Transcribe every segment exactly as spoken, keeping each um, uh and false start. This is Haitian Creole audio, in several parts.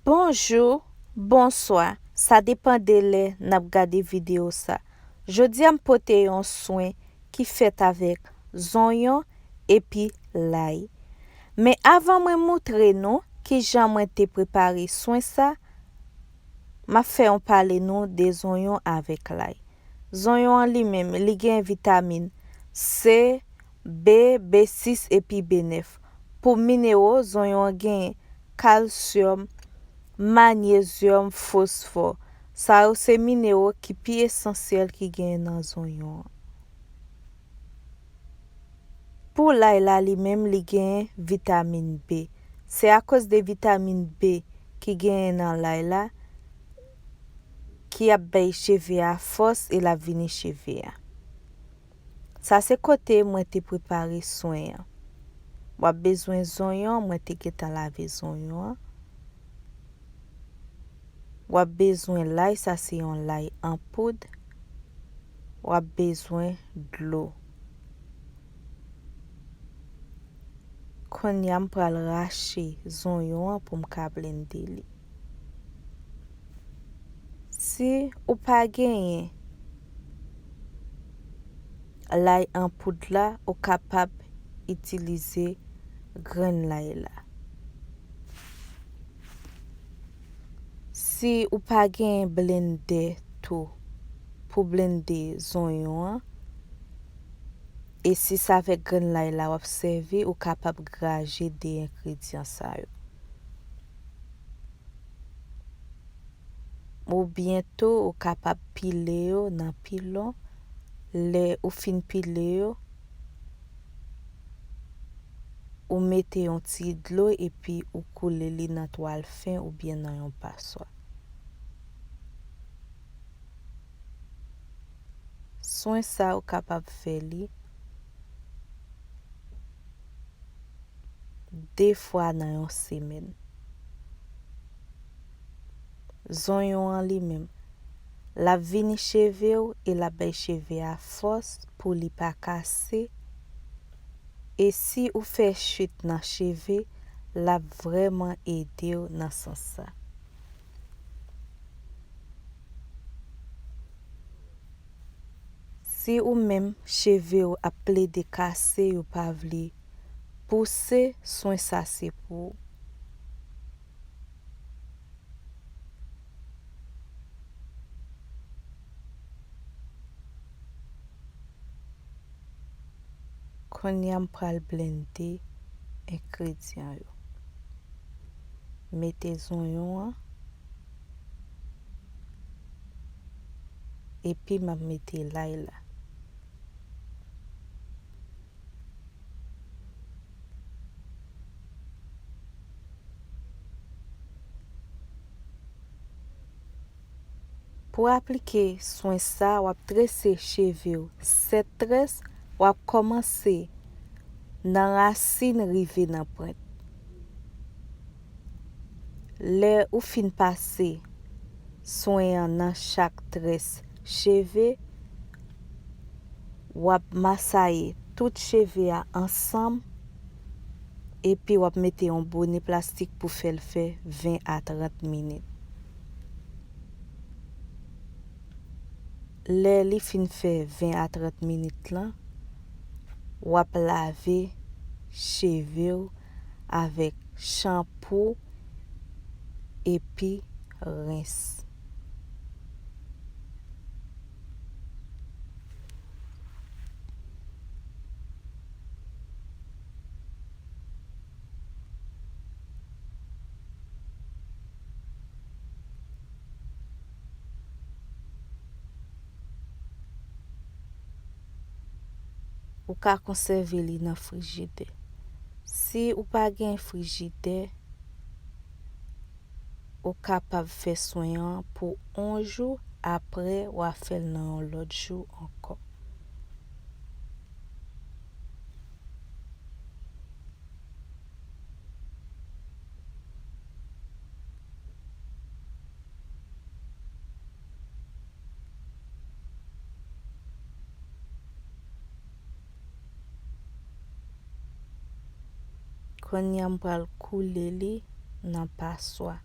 Bonjou, bonswa, sa depann de lè n ap gade videyo sa. Jodi a m pote yon swen ki fèt avèk zonyon epi lay. Men avan mwen moutre nou kijan mwen te prepare swen sa, m ap fè yon pale nou de zonyon avèk lay. Zonyon an li menm, li gen vitamin C, B, B sis epi B nèf. Pou minewo, zonyon an gen kalsyòm, manyezyòm, fosfò. Sa yo se minewo ki pi esansyèl ki genyen nan zonyon an. Pou lay la li menm, li genyen vitamin B. Se akoz de vitamin B ki genyen nan lay la ki ap bay cheve a fòs e l ap vini cheve a. Sa se kote mwen te prepare swen an. W ap bezwen zonyon, mwen te gentan lave zonyon an. W ap bezwen lay, sa se yon lay an poud. W ap bezwen dlo. Kounye a m pral rache zonyon an pou m ka blende li. Si ou pa genyen lay an poud la, ou kapab itilize grenn lay la. Si ou pa gen blendè tou pou blende zonyon an, e si se avèk grenn lay la w ap sèvi, ou kapab graje de engredyan sa yo. Oubyen tou, ou kapab pile yo nan pilon. Lè ou fin pile yo, ou mete yon ti dlo epi ou koule li nan twal fen oubyen nan yon paswa. Swen sa ou kapab fè li de fwa nan yon semèn. Zonyon an li menm, l ap vini cheve w e l ap bay cheve a fòs pou li pa kase. E si ou fè chit nan cheve, l ap vrèman ede w nan sans sa. Si ou menm cheve w ap plede kase, yo pa vle pouse, swen sa se pou ou. Kounye a m pral blende engredyan yo. Mete zonyon an, epi m ap mete lay la. Pou aplike swen sa, w ap trese cheve w sèt très, w ap kòmanse nan rasin rive nan pwent. Lè ou fin pase swen an nan chak très cheve, w ap masaye tout cheve a ansanm, epi w ap mete yon bone plastik pou fè l fè ven a trant minit. Lè li fin fè ven a trant minit lan, w ap lave cheve w avèk chanpou epi rens. Ou ka konsève li nan frijidè. Si ou pa gen frijidè, ou kapab fè swen an pou yon jou, apre w a fè l nan yon lòt jou ankò. Kounye a m pral koule li nan paswa.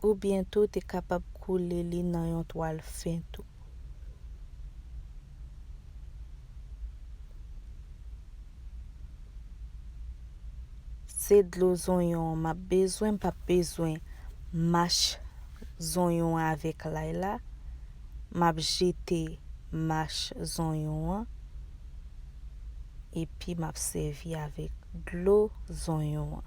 Oubyen tou te kapab koule li nan yon twal fen tou. Se dlo zonyon an m ap bezwen, m p ap bezwen mach zonyon an avèk lay la. M ap jete mach zonyon an, epi m ap sèvi avèk dlo zonyon an.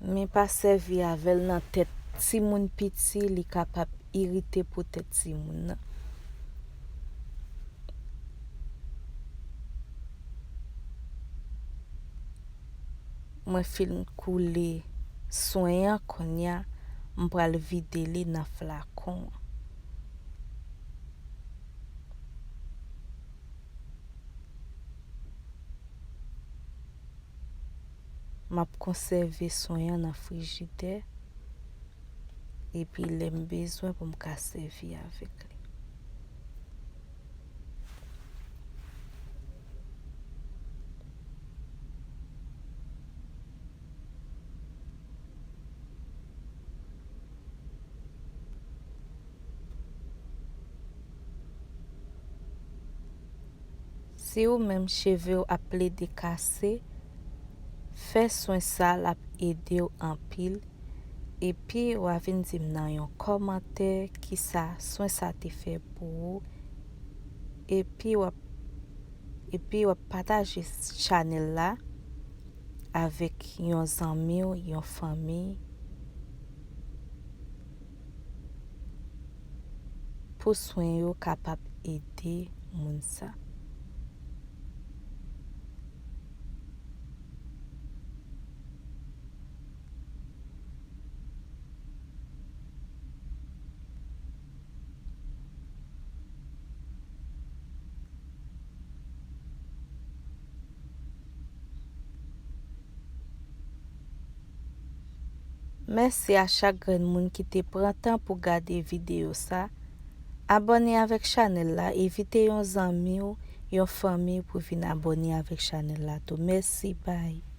Men pa sèvi avè l nan tèt timoun piti, li kapab irite pou tèt timoun nan. Mwen fin koule swen an, kounye a m pral vide li nan flakon an. M ap konsève swen an nan frijidè, epi lè m bezwen pou m ka sèvi avèk li. Si ou menm cheve w ap plede kase, fè swen sa l ap ede w anpil. Epi w a vin di m nan yon kòmantè kisa swen sa te fè pou ou. Epi w ap, epi w ap pataje chanèl la avèk yon zanmi w, yon fanmi, pou swen yo kapab ede moun sa. Mèsi a chak grenn moun ki te pran tan pou gade videyo sa. Abòne avèk chanèl la, envite yon zanmi w, yon fanmi pou vin abòne avèk chanèl la tou. Mèsi, bye.